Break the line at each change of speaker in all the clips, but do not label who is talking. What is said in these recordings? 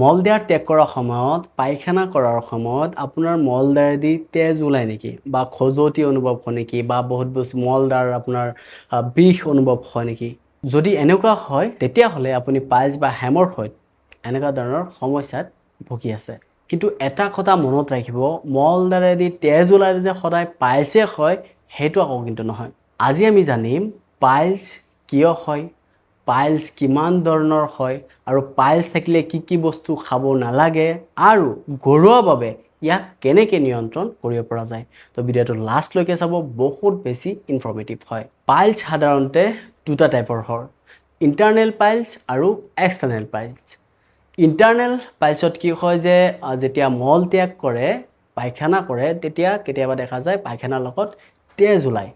মলদ্বাৰ ত্যাগ কৰাৰ সময়ত, পায়খানা কৰাৰ সময়ত আপোনাৰ মলদ্বাৰেদি তেজ ওলায় নেকি, বা খজুৱতি অনুভৱ হয় নেকি, বা বহুত বেছি মলদ্বাৰ আপোনাৰ বিষ অনুভৱ হয় নেকি? যদি এনেকুৱা হয়, তেতিয়াহ'লে আপুনি পাইলছ বা হেমৰইড এনেকুৱা ধৰণৰ সমস্যাত ভুগি আছে। কিন্তু এটা কথা মনত ৰাখিব, মলদ্বাৰেদি তেজ ওলাই যে সদায় পাইলছে হয়, সেইটো আকৌ কিন্তু নহয়। আজি আমি জানিম পাইলছ কিয় হয়, পাইলছ কিমান ধৰণৰ হয় আৰু পাইলছ থাকিলে কি কি বস্তু খাব নালাগে আৰু ঘৰুৱাভাৱে ইয়াক কেনেকৈ নিয়ন্ত্ৰণ কৰিব পৰা যায়। তো ভিডিঅ'টো লাষ্টলৈকে চাব, বহুত বেছি ইনফৰ্মেটিভ হয়। পাইলছ সাধাৰণতে দুটা টাইপৰ হয়, ইণ্টাৰনেল পাইলছ আৰু এক্সটাৰ্নেল পাইলছ। ইণ্টাৰনেল পাইলছত কি হয় যে যেতিয়া মল ত্যাগ কৰে, পায়খানা কৰে, তেতিয়া কেতিয়াবা দেখা যায় পায়খানাৰ লগত তেজ ওলায়।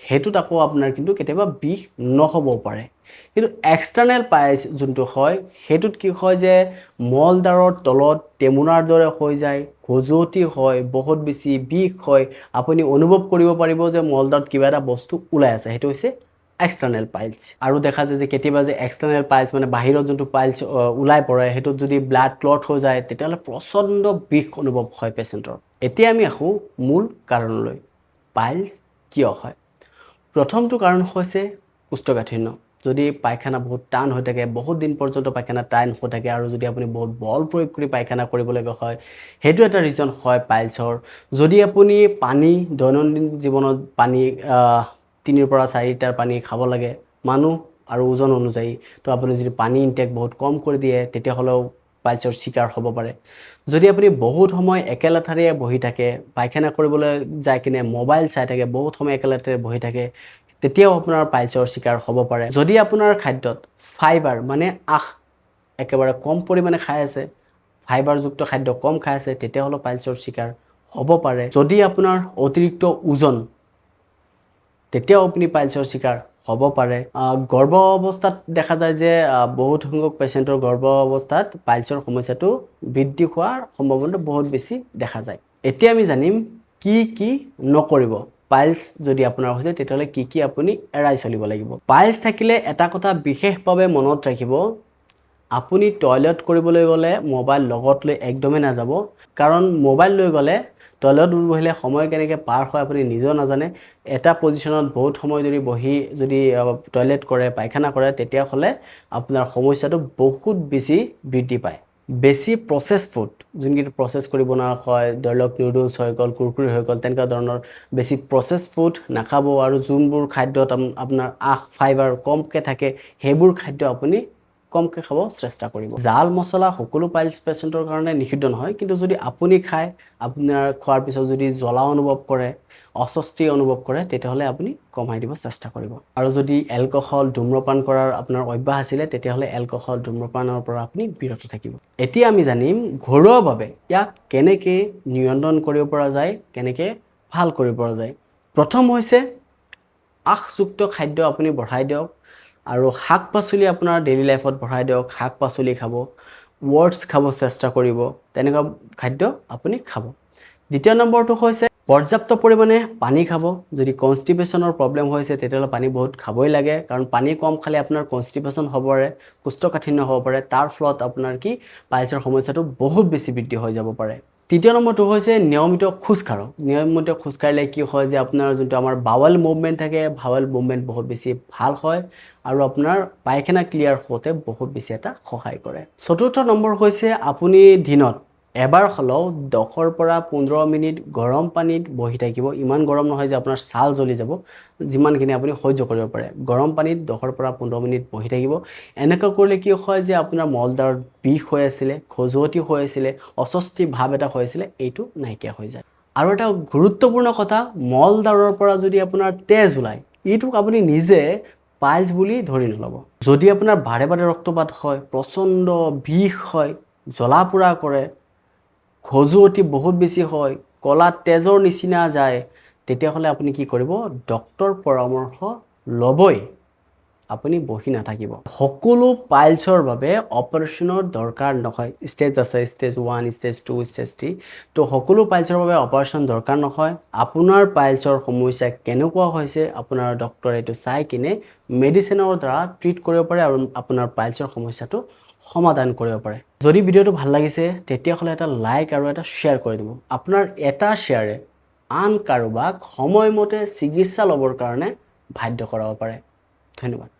সেইটোত আকৌ আপোনাৰ কিন্তু কেতিয়াবা বিষ নহ'বও পাৰে। কিন্তু এক্সটাৰ্নেল পাইলছ যোনটো হয়, সেইটোত কি হয় যে মলদ্বাৰৰ তলত টেমুনাৰ দৰে হৈ যায়, খজুৱতি হয়, বহুত বেছি বিষ হয়। আপুনি অনুভৱ কৰিব পাৰিব যে মলদ্বাৰত কিবা এটা বস্তু ওলাই আছে। সেইটো হৈছে এক্সটাৰ্নেল পাইলছ। আৰু দেখা যায় যে কেতিয়াবা যে এক্সটাৰ্নেল পাইলছ, মানে বাহিৰত যোনটো পাইলছ ওলাই পৰে, সেইটোত যদি ব্লাড ক্লট হৈ যায়, তেতিয়াহ'লে প্ৰচণ্ড বিষ অনুভৱ হয় পেচেণ্টৰ। এতিয়া আমি আহোঁ মূল কাৰণলৈ, পাইলছ কিয় হয়? প্ৰথমটো কাৰণ হৈছে কোষ্ঠকাঠিন্য। যদি পায়খানা বহুত টান হৈ থাকে, বহুত দিন পৰ্যন্ত পায়খানা টান হৈ থাকে আৰু যদি আপুনি বহুত বল প্ৰয়োগ কৰি পায়খানা কৰিবলগীয়া হয়, সেইটো এটা ৰিজন হয় পাইলছৰ। যদি আপুনি পানী, দৈনন্দিন জীৱনত পানী 3ৰ পৰা 4 লিটাৰ পানী খাব লাগে মানুহ আৰু ওজন অনুযায়ী, তো আপুনি যদি পানী ইনটেক বহুত কম কৰি দিয়ে, তেতিয়াহ'লেও পাইলছৰ চিকাৰ হ'ব পাৰে। যদি আপুনি বহুত সময় একেলেঠাৰিয়ে বহি থাকে, পায়খানা কৰিবলৈ যাই কিনে মোবাইল চাই থাকে, বহুত সময় একেলেঠাৰিয়ে বহি থাকে, তেতিয়াও আপোনাৰ পাইলছৰ চিকাৰ হ'ব পাৰে। যদি আপোনাৰ খাদ্যত ফাইবাৰ, মানে আঁহ একেবাৰে কম পৰিমাণে খাই আছে, ফাইবাৰযুক্ত খাদ্য কম খাই আছে, তেতিয়াহ'লেও পাইলছৰ চিকাৰ হ'ব পাৰে। যদি আপোনাৰ অতিৰিক্ত ওজন, তেতিয়াও আপুনি পাইলছৰ চিকাৰ হ'ব পাৰে। গৰ্ভ অৱস্থাত দেখা যায় যে বহুত সংখ্যক পেচেণ্টৰ গৰ্ভ অৱস্থাত পাইলছৰ সমস্যাটো বৃদ্ধি হোৱাৰ সম্ভাৱনাটো বহুত বেছি দেখা যায়। এতিয়া আমি জানিম কি কি নকৰিব। পাইলছ যদি আপোনাৰ হৈছে, তেতিয়াহ'লে কি কি আপুনি এৰাই চলিব লাগিব? পাইলছ থাকিলে এটা কথা বিশেষভাৱে মনত ৰাখিব, আপুনি টয়লেট কৰিবলৈ গ'লে মোবাইল লগত লৈ একদমেই নাযাব। কাৰণ মোবাইল লৈ গ'লে টয়লেট বহিলে সময় কেনেকৈ পাৰ হয় আপুনি নিজেও নাজানে। এটা পজিশ্যনত বহুত সময় ধৰি বহি যদি টয়লেট কৰে, পায়খানা কৰে, তেতিয়াহ'লে আপোনাৰ সমস্যাটো বহুত বেছি বৃদ্ধি পায়। বেছি প্ৰচেছ ফুড, যোনকেইটা প্ৰচেছ কৰি বনোৱা হয়, ধৰি লওক নুডলছ হৈ গ'ল, কুৰকুৰি হৈ গ'ল, তেনেকুৱা ধৰণৰ বেছি প্ৰচেছ ফুড নাখাব। আৰু যোনবোৰ খাদ্যত আপোনাৰ আঁহ, ফাইবাৰ কমকৈ থাকে, সেইবোৰ খাদ্য আপুনি কমকৈ খাব চেষ্টা কৰিব। জাল মছলা সকলো পাইলছ পেচেণ্টৰ কাৰণে নিষিদ্ধ নহয়, কিন্তু যদি আপুনি খায়, আপোনাৰ খোৱাৰ পিছত যদি জ্বলা অনুভৱ কৰে, অস্বস্তি অনুভৱ কৰে, তেতিয়াহ'লে আপুনি কমাই দিব চেষ্টা কৰিব। আৰু যদি এলকহল, ধূম্ৰপান কৰাৰ আপোনাৰ অভ্যাস আছিলে, তেতিয়াহ'লে এলকহল, ধূম্ৰপানৰ পৰা আপুনি বিৰত থাকিব। এতিয়া আমি জানিম ঘৰুৱাভাৱে ইয়াক কেনেকৈ নিয়ন্ত্ৰণ কৰিব পৰা যায়, কেনেকৈ ভাল কৰিব পৰা যায়। প্ৰথম হৈছে আঁহযুক্ত খাদ্য আপুনি বঢ়াই দিয়ক আৰু শাক পাচলি আপোনাৰ ডেইলি লাইফত বঢ়াই দিয়ক। শাক পাচলি খাব, অ'টছ খাব চেষ্টা কৰিব, তেনেকুৱা খাদ্য আপুনি খাব। দ্বিতীয় নম্বৰটো হৈছে পৰ্যাপ্ত পৰিমাণে পানী খাব। যদি কনষ্টিপেশ্যনৰ প্ৰব্লেম হৈছে, তেতিয়াহ'লে পানী বহুত খাবই লাগে। কাৰণ পানী কম খালে আপোনাৰ কনষ্টিপেশ্যন হ'ব পাৰে, কোষ্ঠকাঠিন্য হ'ব পাৰে। তাৰ ফলত আপোনাৰ কি পাইলছৰ সমস্যাটো বহুত বেছি বৃদ্ধি হৈ যাব পাৰে। তৃতীয় নম্বৰটো হৈছে নিয়মিত খোজকাঢ়ক। নিয়মিত খোজকাঢ়িলে কি হয় যে আপোনাৰ যোনটো আমাৰ বাৱেল মুভমেণ্ট থাকে, বাৱেল মুভমেণ্ট বহুত বেছি ভাল হয় আৰু আপোনাৰ পায়খানা ক্লিয়াৰ হওঁতে বহুত বেছি এটা সহায় কৰে। চতুৰ্থ নম্বৰ হৈছে আপুনি দিনত এবাৰ হ'লেও 10ৰ পৰা 15 মিনিট গৰম পানীত বহি থাকিব। ইমান গৰম নহয় যে আপোনাৰ ছাল জ্বলি যাব, যিমানখিনি আপুনি সহ্য কৰিব পাৰে, গৰম পানীত 10ৰ পৰা 15 মিনিট বহি থাকিব। এনেকুৱা কৰিলে কি হয় যে আপোনাৰ মলদ্বাৰত বিষ হৈ আছিলে, খজুৱতি হৈ আছিলে, অস্বস্তি ভাৱ এটা হৈ আছিলে, এইটো নাইকিয়া হৈ যায়। আৰু এটা গুৰুত্বপূৰ্ণ কথা, মলদ্বাৰৰ পৰা যদি আপোনাৰ তেজ ওলায়, এইটোক আপুনি নিজে পাইলছ বুলি ধৰি নল'ব। যদি আপোনাৰ বাৰে বাৰে ৰক্তপাত হয়, প্ৰচণ্ড বিষ হয়, জ্বলা পোৰা কৰে, খজুৱতি বহুত বেছি হয়, ক'লা তেজৰ নিচিনা যায়, তেতিয়াহ'লে আপুনি কি কৰিব? ডক্তৰ পৰামৰ্শ ল'বই। আপুনি বহি নাথাকিব। সকলো পাইলছৰ বাবে অপাৰেশ্যনৰ দৰকাৰ নহয়। ষ্টেজ আছে, ষ্টেজ 1, ষ্টেজ 2, ষ্টেজ 3। তো সকলো পাইলছৰ বাবে অপাৰেশ্যন দৰকাৰ নহয়। আপোনাৰ পাইলছৰ সমস্যা কেনেকুৱা হৈছে, আপোনাৰ ডক্টৰে এইটো চাই কিনে মেডিচিনৰ দ্বাৰা ট্ৰিট কৰিব পাৰে আৰু আপোনাৰ পাইলছৰ সমস্যাটো সমাধান কৰিব পাৰে। যদি ভিডিঅ'টো ভাল লাগিছে, তেতিয়াহ'লে এটা লাইক আৰু এটা শ্বেয়াৰ কৰি দিব। আপোনাৰ এটা শ্বেয়াৰে আন কাৰোবাক সময়মতে চিকিৎসা ল'বৰ কাৰণে বাধ্য কৰাব পাৰে। ধন্যবাদ।